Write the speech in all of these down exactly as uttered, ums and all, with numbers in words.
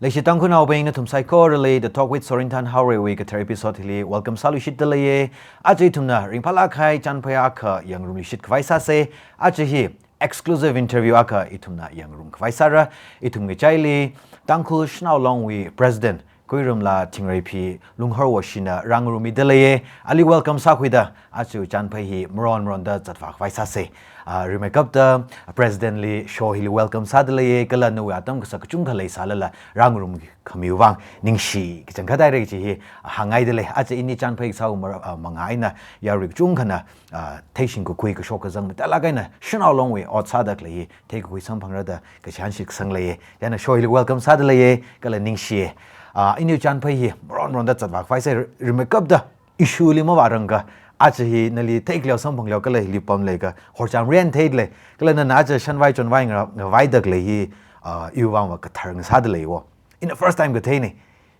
Leikashi Tangkhulnaobing, nathum saikorali The Talk with Sorinthan Haorei wui kathar episode hili welcome sāluishitda leiya. Aja ithumna ringphālāk kahai chānphai akha yangngarumluishit khavai sāsa. Aja hi exclusive interview akha ithumna yangngarum khavai sāra. Ithum ngachaili Tangkhul Shanao Long wui President Kuirumla Thingreiphi Lunghorwashina rāngarummida leiya. Ali welcome sākhuida aja chānphai hi maron maronda zatvā khavai sāsa. Ah, rimeikapta President li show hili welcome sāda leiya, kala nawui atam kasak kachungkha leisālala rāngarum khamiwui vang ningshi kachangkhat haira kaji hi hāngngaida lei. Aja ini chānphai kasā mara-, ah, manga eina yarui kachungkhana, ah, theishing kakhui kashok kazang mathālāk eina Shanao Long wui ot sāda khalei hi theikakhui samphangra da kachihānshit kasang leiya. Chieina show hili welcome sāda leiya, kala ningshiya. Ah, ini chānphai hi maron maronda zatvā khavai sāsa, rimeikapta issue li mavārangakha, aja hi nali theikhaleo samphangleo kala hili pamlaga horcham ren theida lei, kala nana aja shanvai chonvai nga-, ngavaida khalei hi, ah, iwui vangva kathar ngasāda leiwo. Ina first time katheina.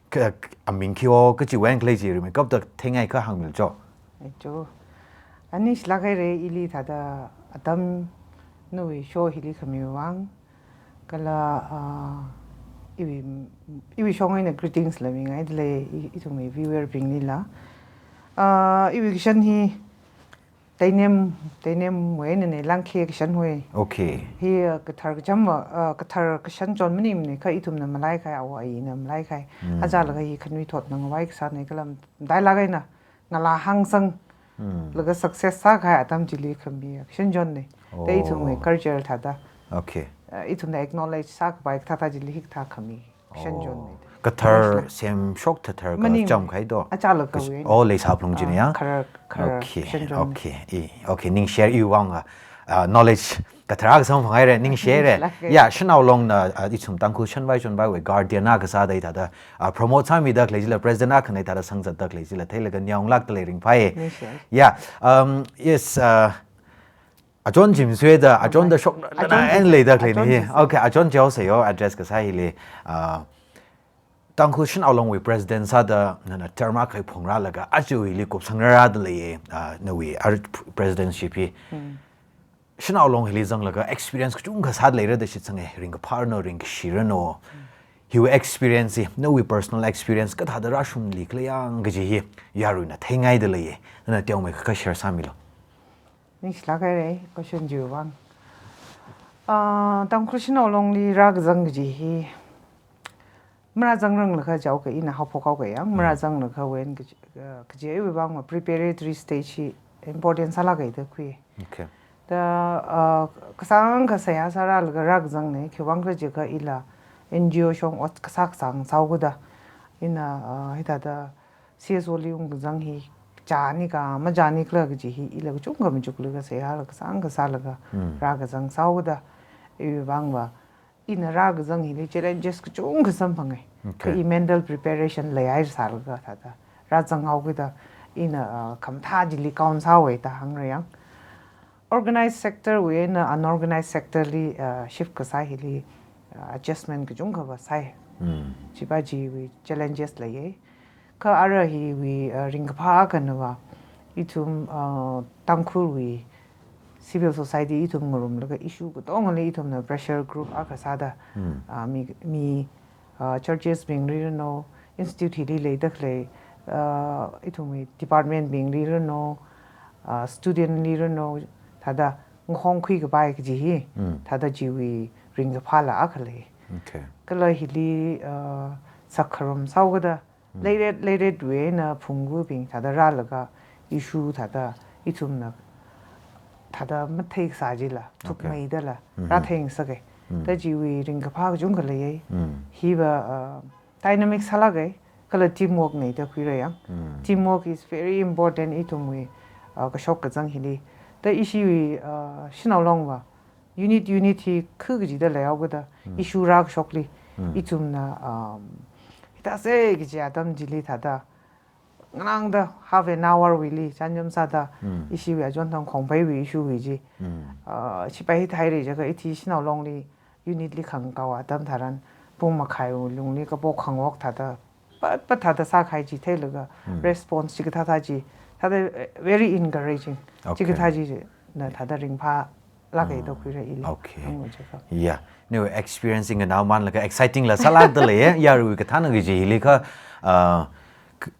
Kha, aming khi o, kachiwui eina khalei chi rimeikapta theingaikha hāngmilu cho. Ai cho. Ani shilāk haira, ili thāda atam nawui show hili khamiwui vang. Kala, ah, iwui, iwui shong eina greetings la mingaida lei, i, ithumwui viewer binglila. Ah, iwui kashan hi Teinem, Teineiwui einana langkhe kashan hoi. Okay. Hi, ah, kathar kacham, ah, kathar kashan chon maningmana, kha ithumna malai kahai, awo ayina malai kahai. Hmm. Achālakha hi khanuithotna ngavai kasāna, kala matailāk eina ngalā hāngsang, hmm, laga success sākahai atam chili khami kashan chonna. Oh. Thāda ithumwui culture thāda. Okay. Ah, ithumna acknowledge sākapai kathā thā chili hikathā khami kashan chonna. Oh. Kathar semshok thathar kacham kahai do. Achālakha kachi-, wui eina. Oh, leisāphalung china ya? Ah, kathar, kathar kashan chonna. Okay, okay. I, okay, ningshiya iwui vang, ah, ah, knowledge kathar akha samphang haira, ningshi haira. Ningshilāka. Ya, Shanao Longna, ah, ithum Tangkhul shanvai chonvaiwui guardian akha sāda thāda, ah, promote sāmida khalei chila, president akhana thāda sangzatda khalei chila theilaga neonglākda lei, ringphāya. Ningshi. Ya, um, yes, ah, achon chi masuida, achon da shok, achon da chi, eina leida khalei achon ni. Chi. Okay, achon chi haosa yo, address kasā hili. Ah, Tangkhul Shanao Longwui president sāda nana term akha phungrālaga, ajawuili kupsangrāda leiya, ah, nawui ar-, presidency hi. Hmm. Shanao Long hili zanglaga experience kachungkha sāda leira da shitsanga, ringkaphā ranu, ringkashi ranu. Hmm. Hiwui experience hi, nawui personal experience kathāda rāshungli khala yang kaji hi yaruina theingaida leiya. Nana teomeikha share sāmilu. Ningshilāk haira, question chiwui vang. Ah, Tangkhul Shanao Longli rākazang kaji hi marāzangranglakha jihaoka, ina haophok haoka yang, hmm, marāzanglakhawui eina kaji, ah, kaji iwui vangva preparatory stage hi important sālāka da khui. Okay. Da, ah, kasāngkha seihā sārālaga rākazangna, khiwuivang khala jiakha ila N G O shong ot kasā kasāng sāhaoda. Ina, ah, hithāda C S O li ungkazang hi chāni ka, machāni khala kaji hi ila kachungkha machuklaga seihāla kasāngkha sālaga, hmm, rākazang sāhaoda. Iwui vangva, ina rākazang hili challenges kachungkha samphanga. Okay. Kha i mental preparation leihaisālaga thāda rāzang haoda, ina, ah, khamathā chili count sāhaowa da hāngra yang. Organized sector wui eina unorganized sector li, ah, shift kasā hili, ah, adjustment kachungkhava sāi. Hmm. Chiva chiwui challenges leiya. Kha ara hiwui, ah, ringkaphā akhanava, ithum, ah, Tangkhulwui civil society ithum ngarumlaga issue katongali ithumna pressure group akha sāda, hmm, ah, mi, mi, ah, churches bingli ranu, institute hili leida khalei, ah, ithumwui department bingli ranu, ah, student li ranu, thāda ngahongkhui kapai kaji hi, hmm, thāda chiwui ringkaphāla akha lei. Okay. Kala hili, ah, sākharum sāhaoda, mm, leiret, leiretwui eina phungguibing thāda rālaga issue thāda ithumna thāda matheikasā chila, okay, thukmeidala, mm-hmm, rātheingasaka. Mm. Da chiwui ringkaphā kachungkha leiya. Mm. Hiva, uh, dynamic sālāka, kala teamwork na da khuira yang. Mm. Teamwork is very important ithumwui, uh, kashok kazang hili. Da ishiwui, uh, Shanao Longva unit, unit hi khu kachida leihaoda, mm, issue rākashokli, mm, ithumna, um, hithāsa kaji atam chili thāda, ngalāngda half an hour wuili chānjam sāda, mm, ishiwui achon thang khongpheiwui issue wui chi, mm, uh, chipai hithāhaira jiakha ithi Shanao Longli unit li khangkao atam tharan, pung makhaiwui lungli kapo khangwok thāda, pat pat thāda sākahai chi theilaga, mm, response chikathā thā chi, thāda, eh, very encouraging. Okay. Chikathā china thāda ringphā lāka da khuira ili. Okay. Hānglo jiakha. Yeah. Anyway, experiencing nganao manlaga exciting la sālākda leiya. Yaruiwui kathāna kaji hili kha, uh, k-,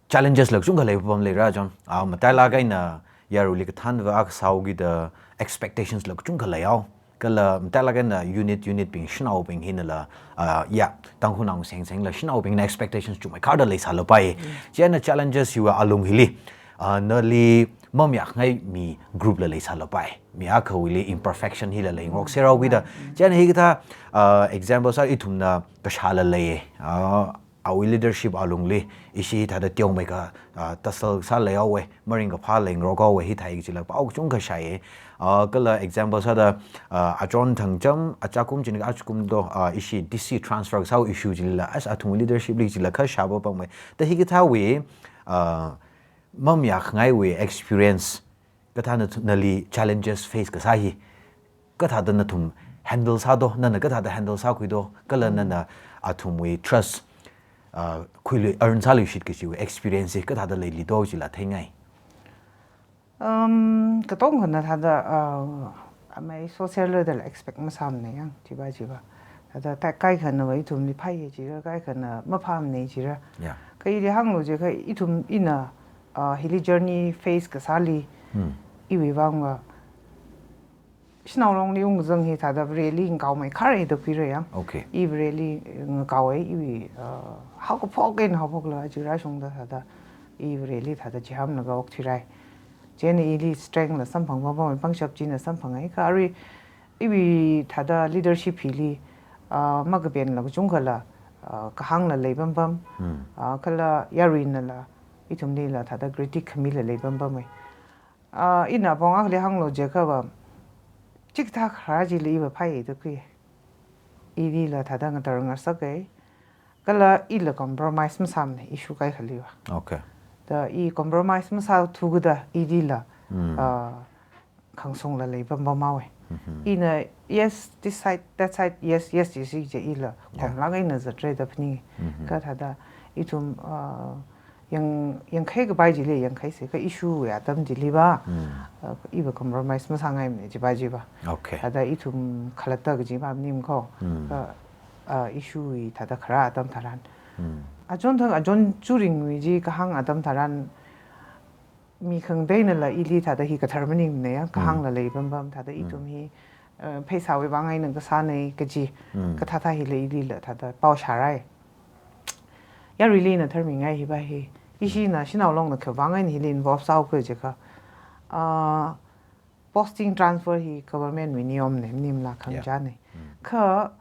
challenges la kachungkha leipam leira chon. Ah, matailāk eina yaruili kathānva akha sāhaokida expectations la kachungkha leihao. Kala matailāk eina unit, unit bing, shanaobing hinala, ah, ya, Tangkhulnao sengsengla shanaobingna expectations chungmeikharda leisālapai. Chieina challenges hiwui alung hili, ah, nali mamayākhangai mi group la leisālapai. Mi akhawuili imperfection hila leingarok serhaokida. Chieina hikathā, ah, example sā ithumna kashāla lei, ah, awui leadership alungli ishi thāda teomeikha, ah, tasal sā leihaowa, maringkaphā leingarok haowa, hithāi kajila pao kachungkha shāya. Ah, kala example sāda, ah, achon thangcham, achakum chini achakum do, ah, ishi D C transfer sāhaowa issue chilila, as athum leadership li chila kha shāpapamma. Da hikathāwui, ah, mamayākhangaiwui experience, kathāna th-, nali challenges face kasā hi, kathāda nathum handle sādo, nana kathāda handle sākhuido, kala nana athumwui trust, ah, khuilui earn sāluishit kajiwui experience hi kathāda leilido chila theingai. Um, katongkhana thāda, uh, amei social level expect masāmana yang, chiva chiva. Thāda kaikhanava ithumli phāya jira, kaikhana maphāmana jira. Yeah. Kha ili hānglo jiakha ithum ina, uh, hili journey face kasāli, Hmm. iwui vangva shanao longli ungzang hi thāda Vareli ngakaomeikhara da khuira yang. Okay. I Vareli ngakaowa, iwui, uh, haokaphok eina haophokla jira shongda thāda i Vareli thāda chihāmlaga okthuirai. Chieina ili strength la samphang, pangshap china samphangai kha arui iwui thāda leadership hili, ah, makapenla kachungkhala, ah, kahāngla leipampam, Hmm. ah, kala yaruinala, ithumlila thāda critic khamila leipampamma. Ah, ina apong akhali hānglo jiakhava, chikathā kharā chili iva phāya da khui. Ilila thāda ngatar ngarsaka. Kala ila compromise masāmana issue kaikhaliva. Okay. Da i compromise masāthu kida ilila, Hmm. ah, khangshungla leipampam haowa. Mhm. Ina yes, this side, that side, yes, yes, yes, yes, ila Yeah. khomlāk eina zatra da phaninga. Mhm. Kha thāda ithum, ah, yang, yangkhai kapai chili yangkhaisa, kha issue wui atam chiliva, Hmm. ah, iva compromise masāngaimana chiva chiva. Okay. Thāda ithum khalatta kajiva maning kho. Hmm. Kha, ah, issue wui thāda kharā atam tharan. Hmm. Achon thang, achon churingwui chi kahāng atam tharan, mi khangateina la ili thāda hi kathar maningmana ya, kahāng Mm. la leipampam, thāda Mm. ithum hi, uh, pheisāwui vang eina kasāna kaji, Mm. kathāthā hila ilila thāda pao shārai. Yaruili ina tharmingai hiva hi. Ishina, Mm. shanao longna kha vang eina hili involve sāhaokhala jiakha, uh, posting transfer hi government wui niyomna, maningla Yeah. khangachāna. Mm. Kha,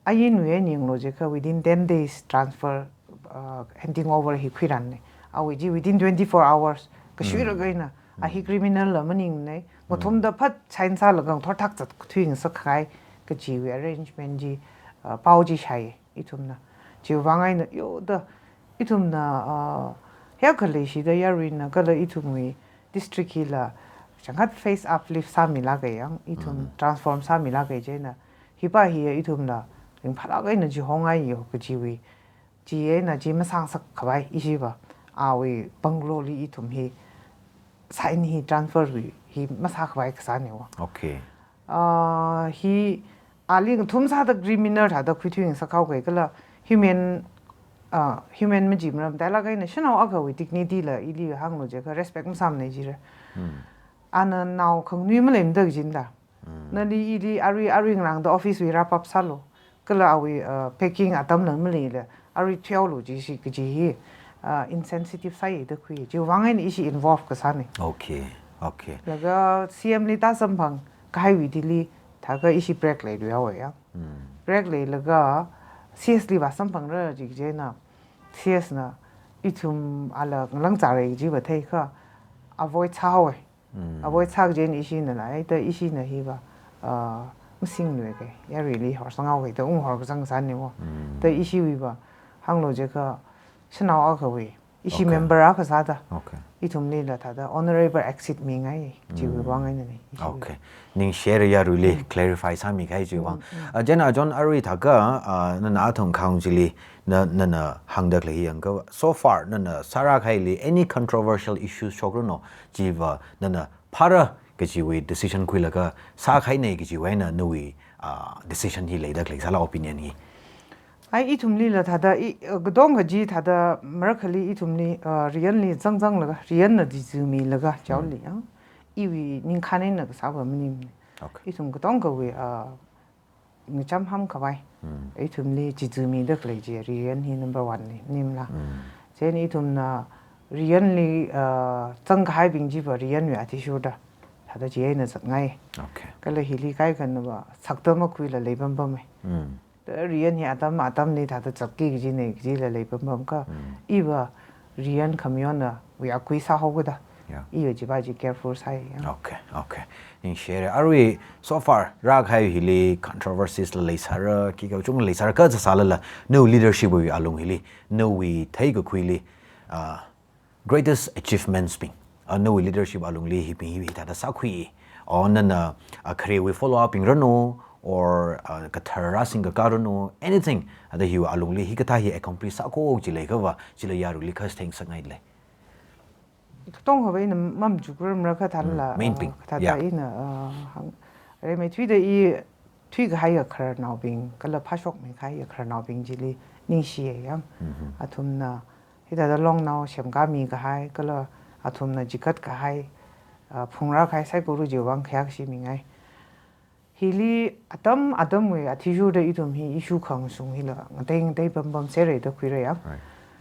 ainwui eina yanglo jiakha within ten days transfer, uh, handing over hi khuiranna. Awui chi within twenty-four hours, kashuilaga Mm. eina, a hi Mm. criminal la maningmana. Mm. Ngathumda phat sign sālaga ngathor thak zat khuithuingasak kahai, kajiwui arrangement chi, uh, pao chi shāya, ithumna. Chiwui vang eina, yo da, ithumna, uh, hiyākha leishida yaruina, kala ithumwui district hila, changkhat face uplift sāmilāka yang, ithum Mm. transform sāmilāka chieina, hiva hi ithumla, ringphālāk eina chihongngaiya kajiwui, chieina chi masāngasak khavai ishiva, awui bungalow li ithum hi, sign hi transfer wui, hi masā khavai kasāna wa. Okay. Ah, hi, ali ngathum sāda criminal thāda khuithuingasak haoka kala human, ah, human maji maram, matailāk eina shanao akhawui dignity la ili hānglo jiakha respect masāmana jira. Hmm. Ana nao khanganui maleimada kajina da. Hmm. Nali ili arui, arui ngarāngda office wui wrap up sālo. Kala awui, uh, packing atamla maleila, arui thuihaolo jishi kaji hi, uh, insensitive sāya da khui. Chiwui vang eina ishi involve kasāna. Okay, okay. Laga C M li tāsamphang kahaiwui thili, thākha ishi break leiluihaowa ya. Hmm. Break leilaga C S liva samphangra ji chieina, C S na, ithum ala ngalāng zāra jiva theikha, avoid sāhaowa. Mm. Avoid sākaji eina ishina la, ai, da ishina hiva, ah, masingluika, yaruili horsanghaoka, da unghor kazang sāna wo. Mm. Da ishiwuiva, hānglo jiakha, shanao akhawui, ishi Okay. member akha sāda. Okay. Ithumlila thāda, honorable exit mingai, chiwui Mm. vang einana, ishiwui. Okay. Ningshira yaruili Mm. clarify sāmi kahai chiwui vang. Mm, mm. Ah, chieina achon arui thākha, ah, nana athang council li, na, nana hāngda khalei yangkha, so far, nana sāra kahaili, any controversial issues shokranu, chiva, nana phara kajiwui decision khuilaga sākahaina kajiwui eina nawui, ah, decision hi leida khalei sāla opinion hi. Ai, ithumlila thāda, i, uh, katonga chi thāda marakhali ithumli, uh, Riyanli zangzanglaga, Riyanna chizumi laga, Mm. chaoli, ah. Iwui ningkhān eina kasāva maningmana. Okay. Ithum katongawui, uh, ngacham hamkhavai. Mm. Ithumli chizumida khalei chi, Riyan hi number one li, maningmala. Mm. Chieina ithumna Riyanli, uh, zangkahaibing chiva Riyanwui athishurda thāda chieina zatngai. Okay. Kala hili kaikhanava sakta makhuila leipampamai. Mm. Riyan hi atam atamli thāda zatki kajina kajila leipampam kha. Mm. Iva Riyan khamayonawui akui sāhaokida. Yeah. Iva chiva chi careful sāi, yeah. Okay, okay. Ningshire. Arui so far rākahai hili controversies la leisāra, khikha kachungkha leisāra, kha sāsālala, nawui leadership wui alung hili, nawui theikakhuili, ah, greatest achievements bing, ah, nawui leadership alungli hibing hi, hithāda sākhui, or nana, ah, kharewui follow up bing ranu, or, ah, kathar rāsingkaka ranu, anything, ada hiwui alungli hikathā hi accomplish sāko chi leiakhava, chila yaruili kha thengsakngai lei. Katonga va ina mamachukrar mara kha thāla, Mm, main ah, thing. Kathāda Yeah. ina, ah, hāng, rimeithuida i thuikahaiya khararnaobing, kala phāshokmikahaiya khararnaobing chili ningshiya yang. Mm-hmm. Athumna hithāda longnao semkāmikahai, kala athumna chigatkahai, ah, phungrākahai saikora chiwui vang khayākashi mingai. Hili atam atamwui athishurda ithum hi issue khangasun hila ngatei ngatei pampam serhaida khuira yang. Right.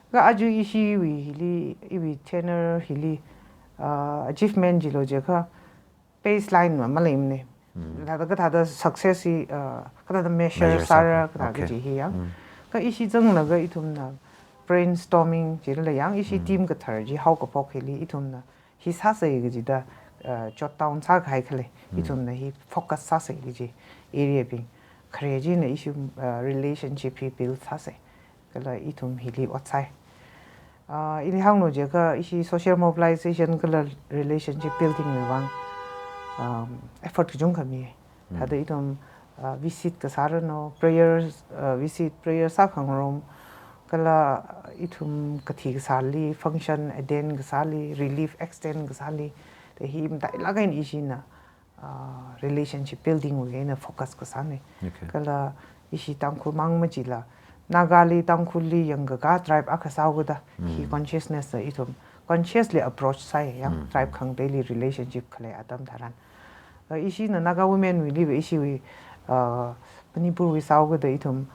Kha aja ishiwui hili, iwui tenure hili, ah, achievement chilo jiakha baseline va maleimana. Mm. Thāda kathāda success hi, ah, kathāda measure Measure sāra, sāra. Kathāda Okay. kaji hi yang. Mm. Kha ishi zanglaga ithumna brainstorming chila yang, ishi Mm. team kathar chi haokaphok hili ithumna hi sāsa kajida, uh, jot down sākahai khalei, Mm. ithumna hi focus sāsa kaji area bing. Khare china issue, uh, relationship hi build sāsa. Kala ithum hili ot sāi. Uh, ili hānglu jiakha ishi social mobilization kala relationship building wui vang, um, effort kachungkha mi. Mm. Thāda ithum, ah, visit kasā ranu, prayers, ah, visit, prayer sākhangarum, kala ithum kathi kasāli, function attend kasāli, relief extend kasāli, da hi matailāk eina ishina, ah, relationship building wui eina focus kasāna. Okay. Kala ishi Tangkhul mang machila, Nagali, Tangkhulli yangkaka tribe akha sāhaokida, hi Mm. consciousness da ithum consciously approach sāi yang, Mm, tribe mm. khangateili relationship khalei atam tharan. Uh, ishina Naga women wuili va ishiwui, uh, Manipurwui sāhaokida ithum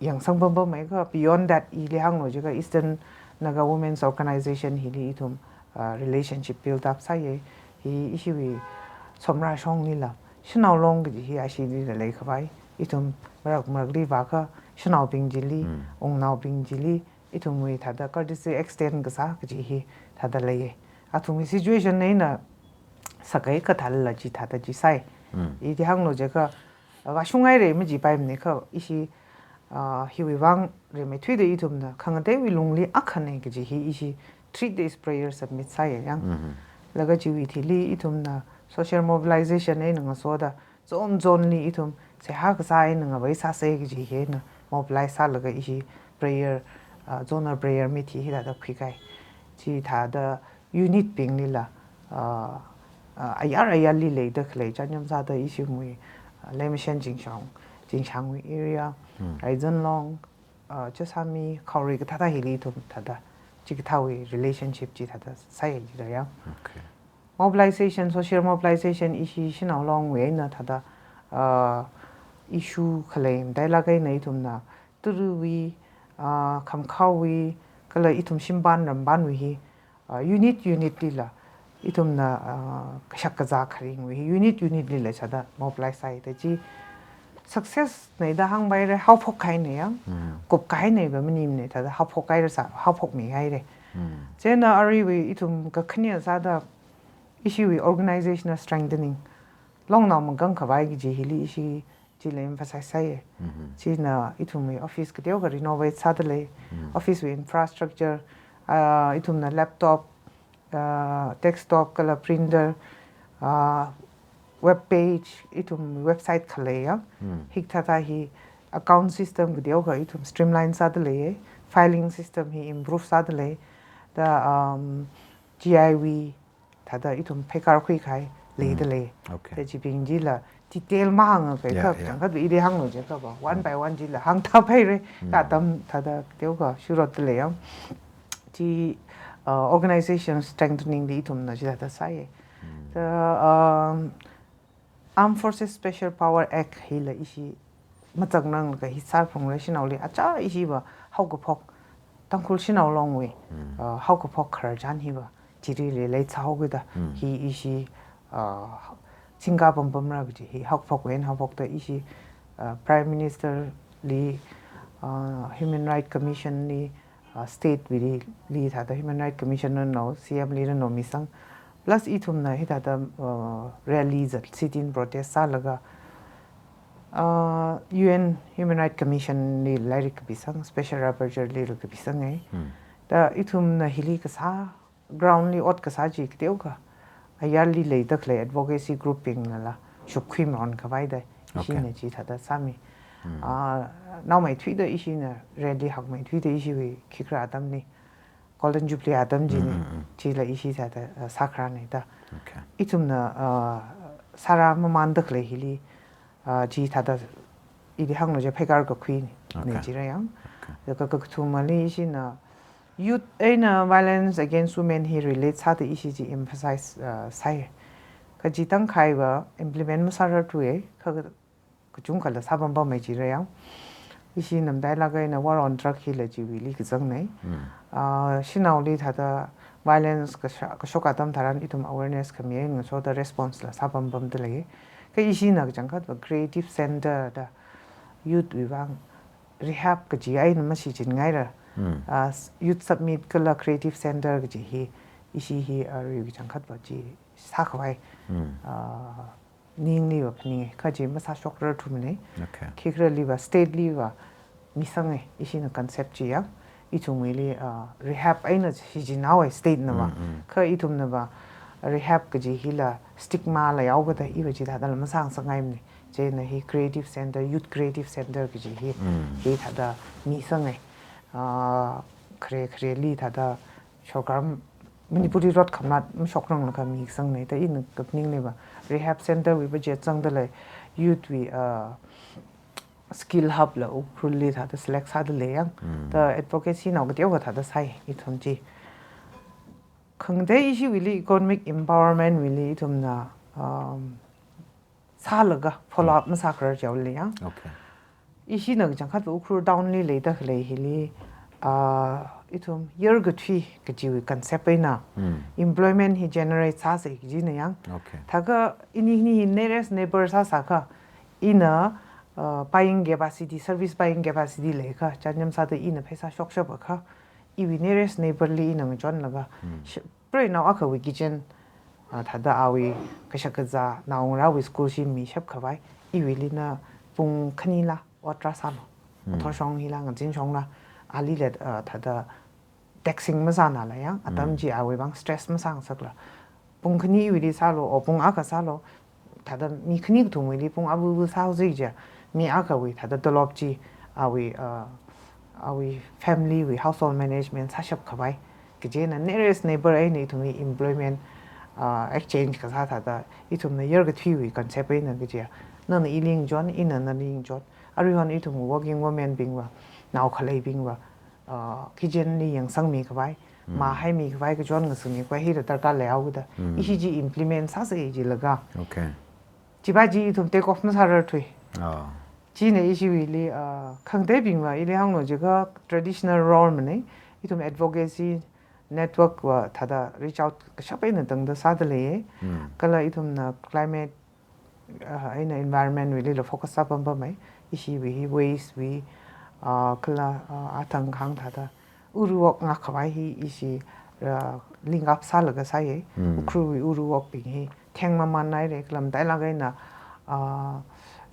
yangsang pampamai kha, beyond that, ili hānglu jiakha Eastern Naga Women's Organization hili ithum, uh, relationship build up sāya. Hi ishiwui Somra shonglila, Shanao Long kaji hi ashilila leikhavai. Ithum marak marakli vākha, shanaobing chili, Mm. wungnaobing chili, ithumwui thāda courtesy extend kasā kaji hi thāda leiya. Athumwui situation eina sākahai kathāla chi thāda chi sāi. Mm. Ili hānglu jiakha, vāshungngaira majipaimana kha ishi, ah, hiwui vang rimeithuida ithumna khangateiwui lungli akhana kaji hi ishi three days prayer submit sāya yang. Mm-hmm. Laga chiwui thili ithumna social mobilization eina ngasoda zone zone li ithum seihā kasā eina ngavei sāsa kaji hi eina mobilize sālaga ishi prayer, ah, zonal prayer meet hi hithāda khuikai. Chithāda unit binglila, ah, ah, ayar ayarli leida khalei chanyam sāda ishimwui, ah, Leimashan Chingshang, Chingshangwui area, Hmm. Raizanlong, ah, Chosami, Khaorei kathāda hili ithum thāda, chikathāwui relationship chithāda sāya jida ya. Okay. Mobilization, social mobilization ishi Shanao Long wui eina thāda, ah, issue khalei matailāk eina ithumna Turuwui, ah, Khamkhaowui, kala ithum Shimban Rambanwui hi, ah, unit unit lila, ithumna, ah, kashak kazā kharingwui hi, unit unit lila sāda mobilize sāi da chi. Success naida hāngpaira, haophok kahaina ya. Mm. Kupkahaina va maningmana, thāda haophok kahaira sā, haophokmi kahaira. Mm. Chieina aruiwui ithum kakhane sāda ishiwui organizational strengthening. Longnao mangkang khavai kaji hili ishi chila emphasize sāya. Mm-hmm. China ithumwui office kateokha renovate sāda lei. Mm. Office wui infrastructure, ah, ithumna laptop, ah, desktop kala printer, ah, web page, ithum website khalei ya. Mm. Hikathā hi account system kateokha ithum streamline sāda lei. Filing system hi improve sāda lei. Da, um, G I V, thāda ithum pheikar khuikahai, leida lei. Okay. Te chibing chila detail mahānga kai kha, yeah, kachangkhat ili hānglu jiakha va, one by one chila hāngtā phaira. Mm. Atam thāda teokha shurot da lei yang. Chi, uh, organization strengthening li ithumna chithāda sāya. Mm. The, um, Armed Forces Special Power Act hila ishi mazangnanglaga hi sāphalungra shanaoli, achā ishi va haokaphok, Tangkhul shanao longwui, mm, uh, haokaphok khararchan hi va chili leilei sāhaokida, mm, hi ishi, uh, singka pampamra kaji hi haokaphokwui eina haophokta ishi, uh, Prime Minister li, uh, Human Rights Commission li, uh, State wili, li thāda Human Rights Commission rano, C M li rano misang. Plus ithumna hithāda, uh, rally zat, sit-in protest sālaga, uh, U N Human Rights Commission li lairik kapisang, Special Rapporteur lila kapisang ai. Hmm. Da ithumna hili kasā, ground li ot kasā chi kateokha, ayarli leida khalei advocacy group bing nala shupkhui maron khavai da, okay, ishina chithāda sāmi. Hmm. Ah, naomeithuida ishina rally hakmeithuida ishiwui khikha atamli, Golden Jubilee atam china, mm, mm, mm, chila ishi thāda, uh, sākharāna da. Okay. Ithumna, uh, sāra mamanda khalei hili, uh, chithāda ili hānglu jiakha pheikar kakhuina, okay, jira yang. Okay. Laga kakathumali ishina youth eina violence against women hi relate sāda ishi chi emphasize, uh, sāya. Kha chi tangkhai va implement masārarthuya, kha kachungkhala sāpampamma jira yang. Ishi namdai laka eina war on drug hila chiwuili kazangna. Mm. Ah, shanaoli thāda violence kasha-, kashok atam tharan ithum awareness khami eina ngasoda response la sāpampamda lei. Kha ishina kachangkhat va creative center da youth wui vang rehab kaji eina mashichin ngaira. Mm. Ah, s-, youth summit kala creative center kaji hi, ishi hi, ah, ri kachangkhat va chi sākhavai. Mm. Ah, ningli va phaninga, kha chi masāshokrarthumana. Okay. Khikharali va, state li va misanga, ishina concept chi yang. Ithumwuili, uh, rehab eina shichinhaowa state na va. Mm, mm. Kha ithumna va rehab kaji hila stigma leihaokida, iva chithādala masāngasakngaimana. Chieina hi creative center, youth creative center kaji hi, mm, hithāda misanga. Uh, khare khareli thāda shokram Manipurli rot khamlat mashokranglakha misangna da ina kaphaninga va. Rehab center wui budget zangda lei, youth wui, uh, skill hub la Ukhrulli thāda select sāda lei yang. Mm. Da advocacy nao kateokha thāda sāi ithum chi. Khangatei ishiwuili economic empowerment wuili ithumna, um, sālaga follow up, mm, masākharar chihaoli yang. Okay. Ishina kachangkhat va Ukhrul town li leida khalei hili, ah, ithum yarkathui kajiwui concept eina, mm, employment hi generate sāsa kajina yang. Okay. Thākha ini khani hi nearest neighbor sāsākha, ina, ah, buying capacity, service buying capacity leikha, chānjam sāda ina pheisā shokshapakha, iwui nearest neighbor li ina ngachonlaga, mm, sh-, preinao akhawui kitchen, ah, thāda awui kashak kazā, naongarāwui school fees mishap khavai, iwuilina pung khanila ot rāsālu. Mm. Ngathor shong hila, ngazin shongla, alila, ah, thāda taxing masānala yang, atam, mm, chi awui vang stress masāngasakla. Pung khani iwuili sālu, o pung akha sālu, thāda mi khani kathumwuili pung avu vu sāhaosa jiakha, mi akhawui thāda tolop chi, awui, uh, awui family wui household management sāshap khavai. Kajina nearest neighbor eina ithumwui employment, uh, exchange kasā thāda, ithumna yarkathuiwui concept eina kaja. Nana ili ngachon, ina nali ngachon. Aruihon ithum working women bing va, nao khaleibing va, uh, kitchen li yangsangmi khavai, mm, mā haimi khavai, kachon ngasakmi khavai, hila darkar leihaoda. Mm. Ishi chi implement sāsa jilaga. Okay. Chiva chi ithum take off masārarthui. Ah. China ishiwuili, ah, khangateibing va, ili hānglu jiakha traditional role mana, ithum advocacy network va thāda reach out kashap eina tangda sāda lei. Mm. Kala ithumna climate, ah, eina environment wuilila focus sāpampamma, ishiwui hi waste wui, ah, kala, ah, athang kahāng thāda, uruwok ngak khavai hi ishi, ah, link up sālaga sāya. Mm. Ukhrulwui uruwokbing hi theng mamānhaira, kala matailak eina, ah,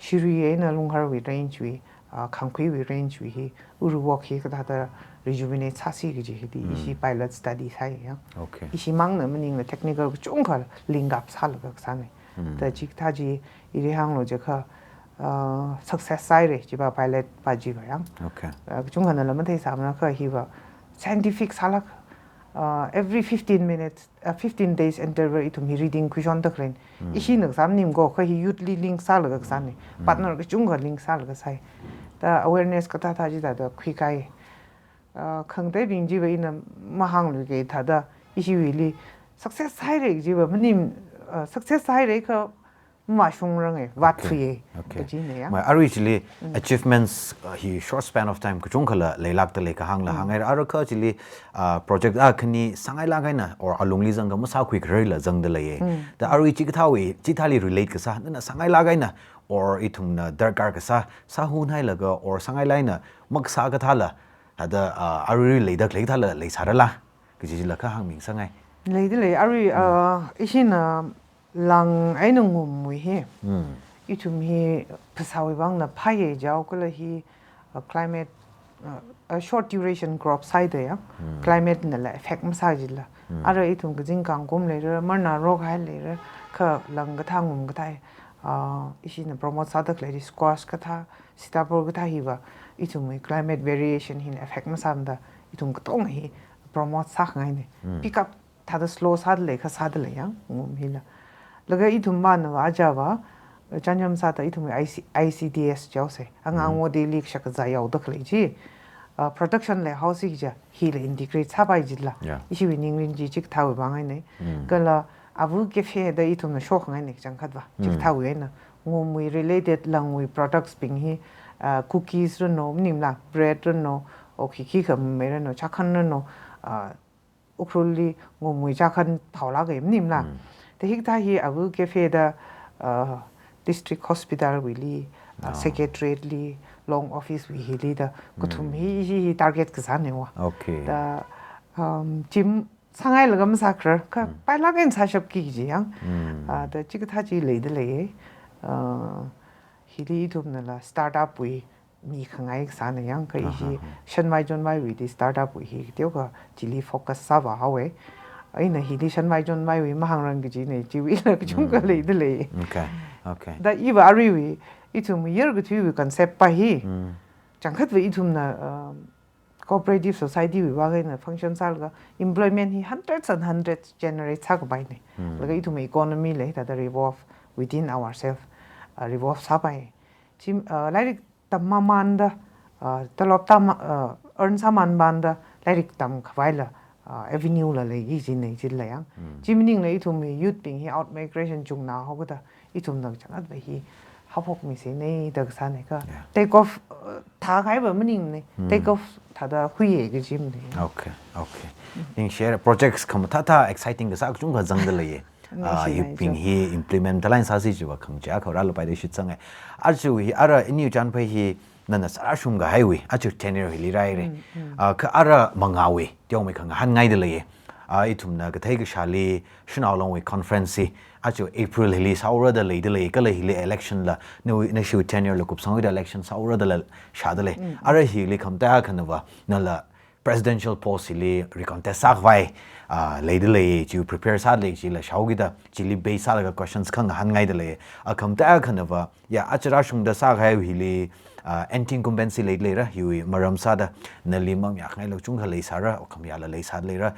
Shirui eina Lungharwui range wui, ah, Khangkhuiwui range wui hi, uruwok hi kathāda rejuvenate sāsi kaji hili, mm, ishi pilot study sāya. Okay. Ishimangna maningla technical kachungkha link up sālaga sāna. Mm. Da chikathā chi ili hānglu jiakha, ah, success sāhaira, chiva pilot va chiva yang. Okay. Ah, kachungkhana la matheisāmana kha hiva scientific sālak, Uh, every fifteen minutes, uh, fifteen days interval ithum hi reading khuishonda khalei. Ishina kasā maningmana, kha hi youth li link sālaga kasāna. Partner kachungkha link sālaga sai. Da awareness kathāthā chithāda khuikai. Uh, khangateibing chiva ina mahāngluike thāda ishiwuili success sāhaira kajiva maning, uh, success sāhaira kha mashungranga, vāthuiya. Okay. Kajina ya. Mai arui chili achievements, uh, hi short span of time kachungkhala leilākda lei kahāngla hāngai. Ara kha chili, uh, project akhani sāngailāk eina or alungli zangkha masākhui khararla zangda leiya. Da arui chikathāwui, chithāli relate kasā, nana sāngailāk eina or ithumna darkar kasā sāhunhailaga or sāngailāk eina makasā kathāla, thāda, uh, arui leida khalei kathāla leisārala kaji chila kha hāngmi ngasakngai. Leida lei, arui, uh, ishina lāng eina ngumwui hi. Ithum hi phasāwui vangna phāya jihaokhala hi, uh, climate, uh, a short duration crop sāhaida ya. Climate nala affect masā jila. Ara ithum kazing kangkum leira, marna rokhai leira, kha lāng kathā ngum kathā, uh, ishina promote sāda khalei squash kathā, sitapur kathā hiva, ithumwui climate variation hina affect masāmada, ithum katonga hi promote sākhangaina. Pick up thāda slow sāda lei, kha sāda lei ya, ngum hila. Laga ithum mana va, aja va, chānjam sāda ithum I C, I C D S jihaosa. Angang wo daily shakazā yaoda khalei chi. Uh, production leihaosi kaja, hila integrate sāpai jila. Yeah. Ishiwui ningrin chi chikathāwui vang eina. Kala Avu Cafe da ithumna shokhangaina kachangkhat va. Chikathāwui eina. Ngumwui related lāngwui products bing hi, uh, cookies rano, maningmala, bread rano, o khikhi khamei rano, chākhan rano, uh, Ukhrulli ngumwui chākhan thaolāka maningmala. Da hikathā hi Avu Cafe da, uh, District Hospital wuili, uh, Secretariat li, Long Office wui hili da, kathum hi, hi, hi target kasāna wa. Okay. Da, um, gym sāngailaga masākharar, kha pailāk eina sāshapki kaji ya. Uh, da chikathā chi leida lei. Uh, hili ithumnala startup wui mikhangai kasāna ya, kha ishi Shanmai Chonmai wuili startup wui hi teokha chili focus sāvāhaowa. Ina hili Shanmai Chonmai wui mahāngrang kajina, chiwuila kachungkha leida lei. Okay, okay. Da iva aruiwui, ithum yar kathuiwui concept pa hi. Changkhatva ithumna, um, cooperative society wui vang eina function sālaga employment hi hundreds and hundreds generate sākapaina. Laga ithum economy lei, thāda revolve within ourselves, uh, revolve sāpai. Chi, uh, lairik tammamanda, uh, talop tam, uh, earn sāmamanda, lairik tamkhavaila, uh, avenue la leiki kajina chila ya. Chi maningla ithumwui youth bing hi out migration chungna haokada, ithumna changkhatva hi haophokmisena da kasāna kha. Yeah. Take off, uh, thākahaiva maningmana. Take off thāda huiya kajimana. Okay, okay. Ningshihaira, projects khamathāthā exciting kasā kachungkha zangda leiya. Ah, ningshi hi leisā. Bing hi implement talai sāsi chiva khangachā kha rālapai da shitsanga. Aja hi ara iniu chānphai hi nana sārāshungkahaiwui, aja tenure hili rāhaira. Ah, kha ara mangāwui teomei khangahānngaida leiya. Ah, ithumna kathei kashāli Shanao Long wui conference hi aja April hili sāhaora da leida lei, kala hili election la, nawui, nashiwui tenure la kupsangwui da election sāhaora dala shāda lei. Ara hili khamataiakhana va, nala presidential post hili recontest sākhavai, ah, leida lei, chi prepare sāda lei chila shaokida, chili base sālaga questions khangahānngaida lei. Ah, khamataiakhana va, ya, aja rāshungda sākahai hili, ah, anti incumbency leida leira, hiwui maram sāda, nali mamayākhangaila kachungkha leisāra, o khamayāla leisāda leira.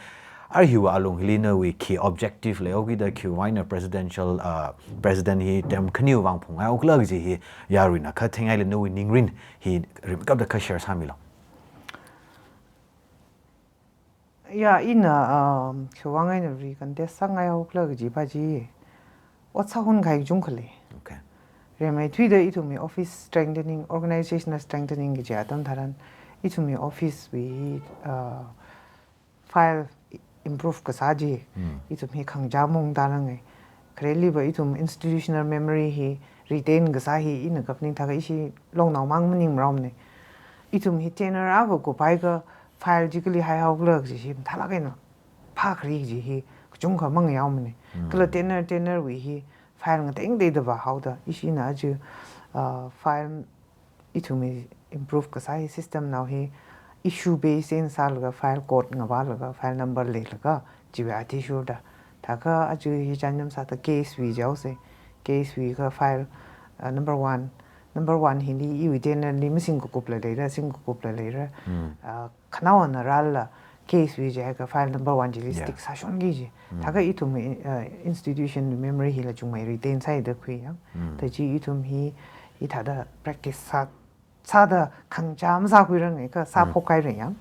Ara hiwui alung hili nawui khi objective leihaokida, khiwui vang eina presidential, ah, president hi term khaniwui vang phungngaihaokhala kaji hi, yaruina kha theingaila nawui ningrin hi rimkapda kha share sāmilu. Ya, ina, um, khiwui vang eina recontest sāngaihaokhala kaji pa chi, ot sāhun kahai kachungkha lei. Okay. Rimeithuida ithumwui office strengthening, organizational strengthening kaji atam tharan, ithumwui office wui, uh, file improve kasā chi, ithum hi khangachā maungda lāngai. Khareliva ithum institutional memory hi retain kasā hi ina kaphaning thākha ishi longnao mang maningmaraomana. Ithum hi tenure ākha kuphaiakha file chi kali haihaokhala kaji hi mathālāk eina phākhari kaji hi kachungkha mangayaomana. Kala tenure, tenure wui hi file ngateitheida vāhaoda, ishina aja, ah, file ithumwui improve kasā hi system nao hi issue base eina sālaga file code ngavālaga file number leilaga chiwui athishurda. Thākha aja hi chānjam sāda case wui jihaosa. Case wui kha file, uh, number one. Number one hili iwui tenure li masingkakupla leira, singkakupla leira. Uh, khanaowana rālala case wui jiakha file number one chili stick sāshonki ji. Thākha ithum, uh, institution memory hila chungmei retain sāhaida khuiyang. Tachi ithum hi, hithāda practice sā, sāda khangachā masākhuiranga kha sāphok kahai rei yang.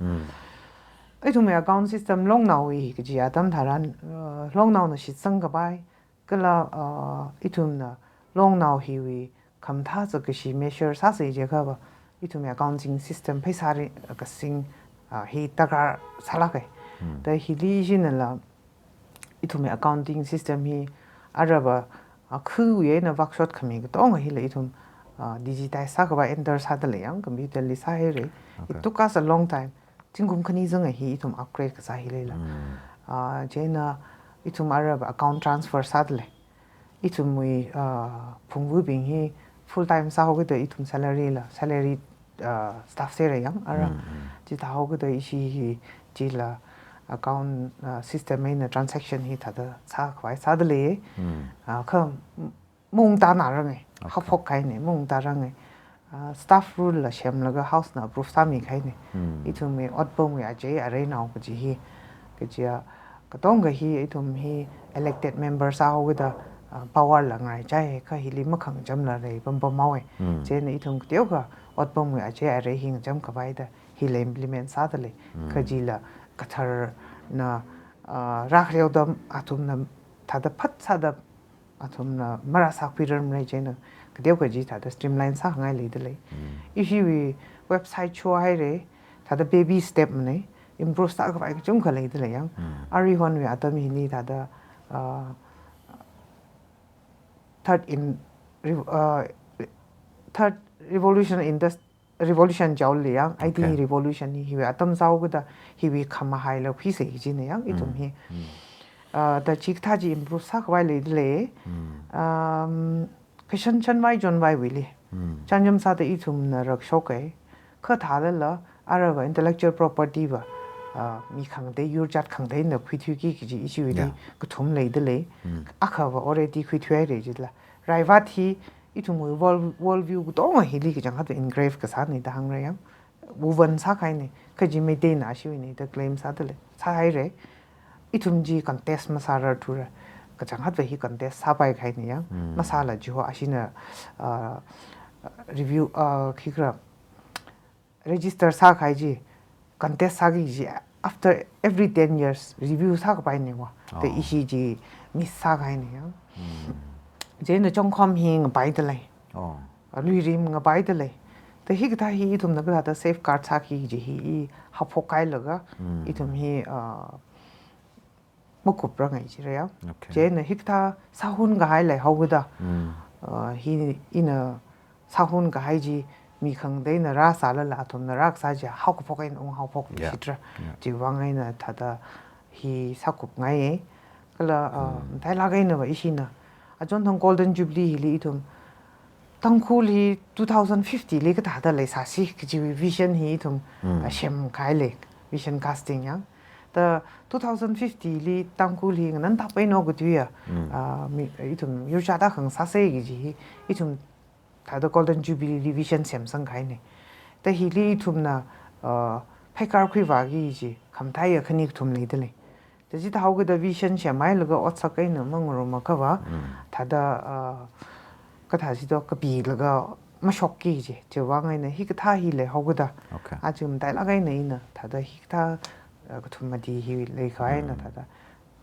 Ithumwui account system longnaowui kaji atam tharan, uh, longnaona shitsang kapai, kala, uh, ithumna longnao hiwui khamathā sākashi measure sāsa jiakhava, ithumwui accounting system pheisā ri-, kasing, uh, hi darkar sālāka. Da hili shinala, ithumwui accounting system hi arava, uh, khuiwui eina workshop khami katonga hila ithum, uh, digitize sākhavai enter sādalei yang, computer li sāhaira. It took us a long time. Zingkum khani zanga hi ithum upgrade kasā hi leila. Ah, chieina ithum arava account transfer sādalei. Ithumwui, ah, phungvabing hi full time sāhaokida ithum salary la, salary, ah, staff sāra yang ara. Chithāhaokida ishi hi chila account, ah, system eina transaction hithāda sākhavai sādalei. Ah, kha maungtānaranga, haphok kahaina, maungtānaranga. Ah, staff rule la semlaga house na approve sāmi kahaina. Ithumwui otpamwui achei areinao kaji hi, kajiya, katonga hi ithum hi elected member sāhaokida, ah, power la ngaraichai, kha hili makhangachamla rei pampam haowa. Chieina ithum kateokha otpamwui achei arei hi ngacham khavai da hila implement sādalei. Kajila katharna, ah, rākhareoda athumna thāda phatsāda athumna marāsākhuirarmara chieina, kateokha chi thāda streamline sākhangai leidalei. Ishiwui website shohaira, thāda baby step mana, improve sākhavai kachungkha leidalei yang. Aruihonwui atam hili thāda, ah, third in, rev-, ah, third revolution in the revolution jaoli yang, I T revolution hi, hiwui atam sāhaokida, hiwui khamahaila khuisa kajina yang, ithum hi. Ah, da chikathā chi improve sākhavai leidalei. Um, kashanshanvai chonvaiwuili. Chānjam sāda ithumna rakshoka. Kha thālala, arava intellectual property va, ah, mi khangatei, yurchat khangateina khuithuiki kaji ishiwuili kathum leidalei. Akhava already khuithuihaira jila. Raivat hi, ithumwui world, world view katonga hili kachangkhat engrave kasāna da hāngra yang. Woven sākahaina, kaji Meiteina ashiwuina da claim sādalei, sāhaira. Ithum chi contest masārarthura. Kachangkhatva hi contest sāpai kahaina yang. Masāla chiho ashina, ah, review, ah, khikra register sākahai chi, contest sāki chi, after every ten years review sākapaina wa. Da ishi chi miss sākahaina yang. Chieina chongkhom hi ngapaidalei. Luirim ngapaidalei. Da hikathā hi ithumna kathāda safeguard sāki chi hi i haphok kahailaga, ithum hi, ah, makuprangai jira yang. Chieina hikathā sāhun kahai leihaokida, ah, hi ina sāhun kahai chi mi khangateina rāsālala athumna rākasā chi haokaphok eina unghaophok shitra. Chiwui vang eina thāda hi sākupngai. Kala, ah, matailāk eina va ishina, achonthang Golden Jubilee hili ithum Tangkhul hi two thousand fifty li kathāda leisāsi kajiwui vision hi ithum, ah, semkahailei, vision casting yang. Da two thousand fifty li Tangkhul hi nganantak paino kathuiya, ah, mi, ithum yurchat akha ngasāsa kaji hi, ithum thāda Golden Jubilee li vision semsangkahaina. Da hili ithumna, ah, pheikar khuivāki chi, khamathā ya khani kathum leidalei. Da chithāhaokida vision semhailaga otsak eina mangarumakhava, thāda, ah, kathā sito kapilaga mashokki chi, chiwui vang eina hikathā hi leihaokida. Aja matailāk eina ina, thāda hikathā, ah, kathum mati hi leikhavai eina, thāda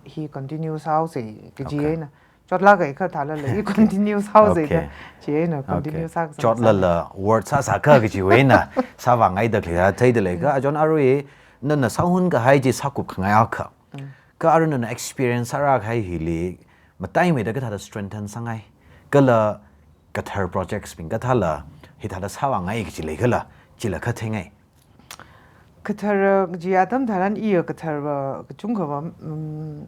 hi continue sāhaosa kaji eina. Chotlāka kha thālala, i continue sāhaosa da. Chieina continue sākasang. Chotlala word sāsāka kajiwui eina, sāvāngaida khalei theidalei kha, achon arui, nana sāhun kahai chi sākup khangai akha. Kha arui nana experience sārākahai hili, mataimeida kathāda strengthen sāngai. Kala kathar projects bing kathāla, hithāda sāvāngai kaji leikhala, chila kha theingai. Kathar, ah, kaji atam tharan iya kathar va, kachungkhava, mm,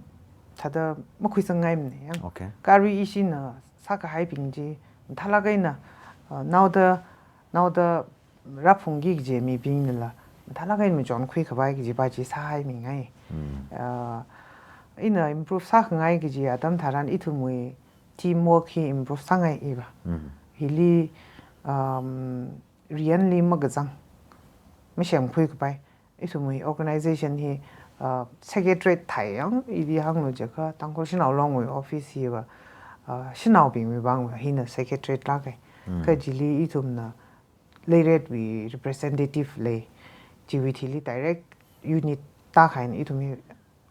thāda makhuisangngaimana yang. Kha arui ishina sākahaibing chi, mathālāk eina, ah, naoda, naoda rāphungki kaji mibingnala, mathālāk eina machonkhui khavai kajiva chi sāhaimingai. Ah, ina improve sākhangai kaji atam tharan ithumwui teamwork hi improve sāngai iva. Hili, um, riyanli makazang, masemkhui kapai. Ithumwui organization hi, Uh, secretariat thai yang, ili hānglu jiakha, Tangkhul Shanao Long wui office hiva, uh, shanaobingwui vang hina secretariat lāka. Mm. Kha chili ithumna leiretwui representative lei, chiwui thili direct unit tākahai ithum hi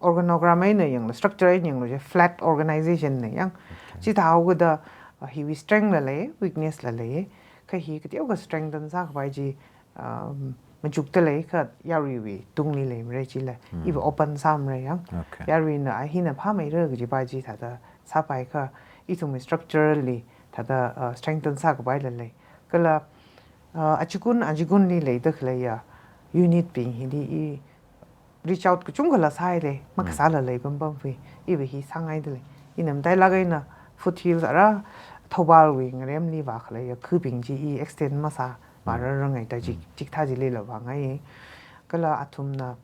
organogram eina yanglu, structure eina yanglu chi flat organization na yang. Okay. Chithāhaokida, uh, hiwui strength la lei, weakness la lei, kha hi kateokha strengthen sākhavai chi, um, machukda lei kha yaruiwui tungli leimara chila, mm, iva open sāmara yang. Okay. Yaruina a hina phāmeira kajipa chi thāda sāpai kha ithumwui structurally thāda, uh, strengthen sākhavai la lei. Kala, uh, achikun, achikunli leida khaleiya unit bing hili i reach out kachungkhala sāhaira, makasāla lei pampam hui, iva hi sāngaida lei. Ina matailāk eina foothills ara Thoubalwui ngaremli vākhaleiya khubing chi i extend masā, vāra, mm, rangai da chik, mm, chikathā chilila vāngai. Kala athumna,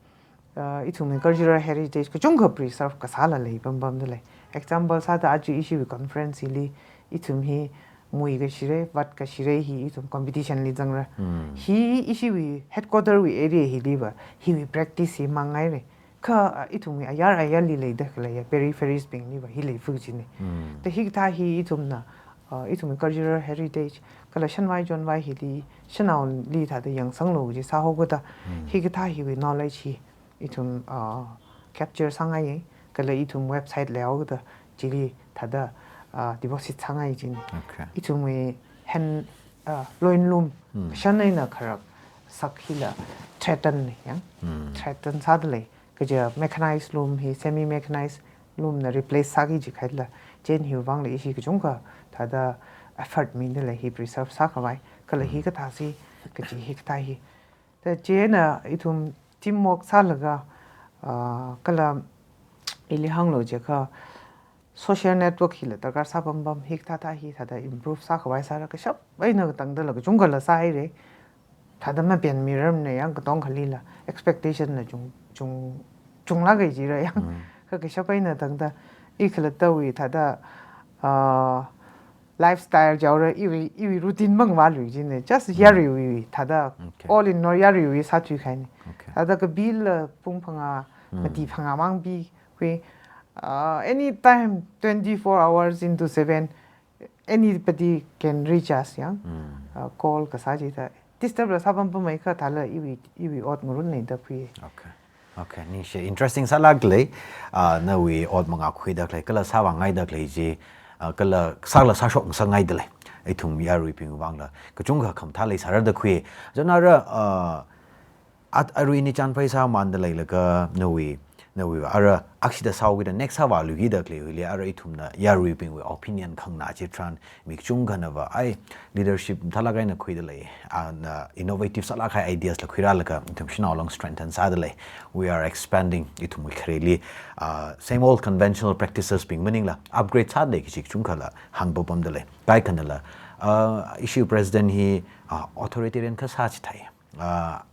uh, ithumwui cultural heritage kachungkha preserve kasāla lei pampamda lei. Example sāda aja ishiwui conference hili ithum hi mui kashira, vat kashira hi ithum competition li zangra. Mm. Hi ishiwui headquarter wui area hiliva, hiwui practice hi māngngaira. Kha, uh, ithumwui ayar ayarli leida khaleiya peripheries bingliva hi leifu kajina. Mm. Da hikathā hi ithumna, uh, ithumwui cultural heritage, kala shanvai chonvai hili, shanaoli thāda yangsanglu kaji sāhaokida, mm, hikathā hiwui knowledge hi ithum, uh, capture sāngai, kala ithum website leihaokida chili thāda, uh, deposit sāngai china. Okay. Ithumwui hand, uh, loinlum, hmm, kashan eina kharak sak hila threaten na yang. Hmm. Threaten sāda lei. Kaja mechanized loom hi semi mechanized loom na replace sāki jikhaila, chieina hiwui vangla ishi kachungkha thāda effort mida lei hi preserve sākhavai. Kala hi, hmm, kathā si, kaji hikathā hi. Da chieina ithum teamwork sālaga, ah, kala ili hānglu jiakha social network hila darkar sā pampam, hikathā thā hi thāda improve sākhavai sāra, kashap eina katangdala kachungkhala sāhaira. Thāda mapenmirarmana yang katongkhalila, expectation na chung, chung, chunglāka jira yang. Mm. Kha kashap eina tangda, i khalattawui thāda, ah, lifestyle jaora, iwui, iwui routine mang vālui jina. Just, mm, yaruiwui, thāda, okay, all in all yaruiwui sāthuikahaina. Okay. Thāda kabila pung phangā, mm, mati phangā mang pikhui, uh, anytime, twenty-four hours into seven, anybody can reach us, yang. Mm. Uh, call kasā chida. Disturb la sā pampamei kha thāla iwui, iwui ot ngarunna da khui. Okay. Okay, ningshi, interesting sālāka lei, ah, nawui ot mangā khuida khalei, kala sāvāngaida khalei chi, ah, kala sāla sāshok ngasakngaida lei. Ithum yaruibing vangla, kachungkha khamathā leisāra da khui. Chieina ara, ah, at arui ni chānphai sāmanda leilaga nawui, nawui ara akshida sāhaokida next sāvāluikida khalei huili ara ithumna yaruibingwui opinion khangna chitharan mi kachungkhanava, ai, leadership mathālāk eina khuida lei, ah, na innovative sālāk kahai ideas la khuirālaga, ithum Shanao Long strengthen sāda lei. We are expanding, ithumwui khareli, ah, same old conventional practices bing maningla, upgrade sāda lei kaji kachungkhala hāngpapamda lei. Kaikhanala, ah, ishi president hi, ah, authoritarian kasā chithāi, ah,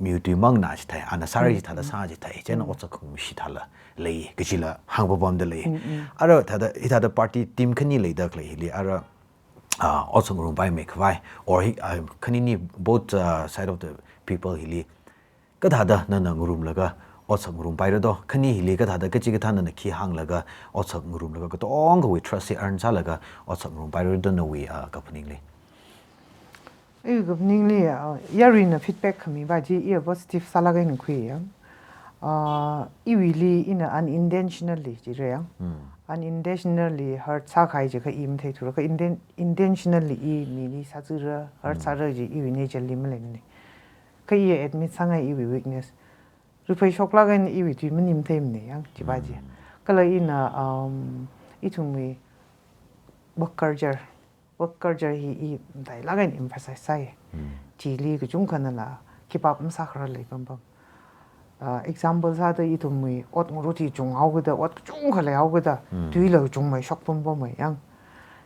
miwui tui mangna chithāi, ana sāra, mm, chithāla, mm, sā chithāi, chieina, mm, otsak khangarum chithāla lei, kajila hāngpapamda lei. Mm, mm. Ara thāda, hithāda party team khani leida khalei hili, ara, ah, otsak ngarumpai meikhavai, or hi, ah, khanini both, ah, side of the people hili, kathāda nana ngarumlaga otsak ngarumpaira do, khani hili kathāda kachikathā nana khi hānglaga otsak ngarumlaga katongawui trust hi earn sālaga otsak ngarumpaira do nawui, ah, kaphaningli. Iwui kaphaningli, uh, yaruina feedback khami va chi, iya positive sālāk eina khui yang. Uh, iwuili ina unintentionally jira yang. Hmm. Unintentionally hurt sākahai jiakha i matheithura, kha inten-, intentionally i mili sāzura, hurt, hmm, sāra kaji iwui nature li maleimana. Kha iya admit sāngai iwui weakness. Riphei shoklāk eina iwui tui maning matheimana yang, chiva chi. Hmm. Kala ina, um, ithumwui work culture, work culture hi i matailāk eina emphasize sāi. Hmm. Chili kachungkhanala keep up masākharar lei pampam. Ah, example sāda ithumwui ot ngarut hi chunghaokida, ot kachungkha leihaokida, hmm, tuila kachungmei shok pampamei yang.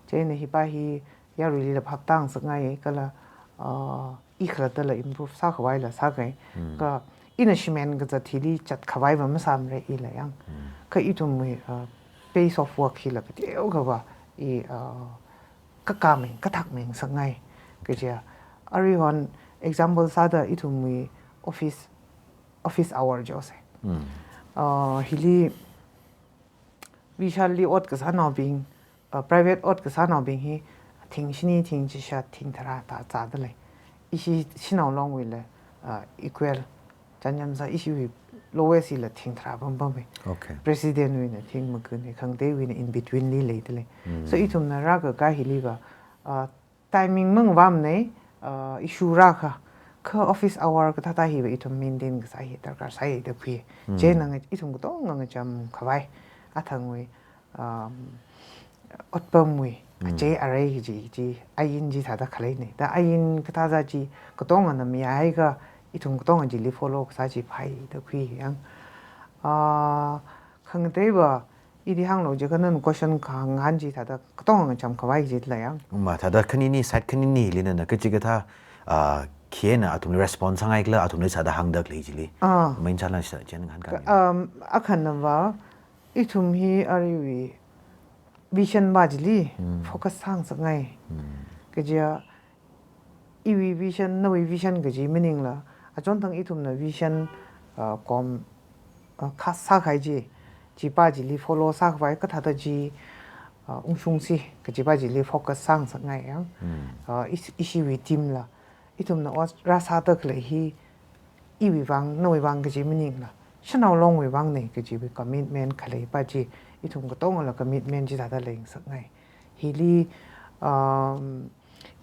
Chieina hipa hi yaruilila phaptā ngasakngai kala, ah, i khalattala improve sākhavaila sākai. Hmm. Kha ina shimen kazat hili chatkhavaiva masāmara ila yang. Hmm. Kha ithumwui, ah, pace of work hila kateokhava i, ah, kakāmei, kathakmei ngasakngai. Kaja, aruihon example sāda ithumwui office, office hour jose. Hmm. Uh, hili Vishalli ot kasānaobing, uh, private ot kasānaobing hi thing shini, thing chishat, thing tharā tā zāda lei. Ishi Shanao Long wuila, uh, equal, chānjam sā ishiwui lowest hila thing tharā pam pam e. Okay. President wuina thing maga ne, khangateiwuina in between li leida lei. So ithumna rākakā hiliva, uh, timing mangvamne, uh, issue rākha, kha office hour kathāda hiva ithum maintain kasā hi darkar sāi da khui. Chieina ithum katonga ngacham khavai, athangwui, um, otpamwui, achei arei kaji, kaji, ain chithāda khalei ne. Da ain kathāda chi katongana mayāakha, ithum katonga chili follow kasā chi phāi da khui yang. Uh, khangateiva, ili hānglu jiakha nana question kahāng chithāda katonga ngacham khavai jila yang. Ma thāda khanini, side khaninili nana kachikathā, ah, khina athumli response sāngaikhala, athumli sāda hāngda khalei chili. Ah. Main challenge sā chieina ngahānkāmi. Um, akhanava, ithum hi aruiwui vision va chili focus sāngasakngai. Kaja, iwui vision, nawui vision kaji maningla, achonthang ithumna vision, uh, kom, uh, khā sākahai chi, chipa chili follow sākhavai kathāda chi, uh, ungshungsi, kajipa chili focus sāngasakngai yang. Uh, ishi, ishiwui team la, ithumna ot rāsāda khalei hi, iwui vang, nawui vang kaji maningla, Shanao Long wuivang ne kajiwui commitment khaleipa chi, ithum katongala commitment chithāda leingasakngai. Hili, um,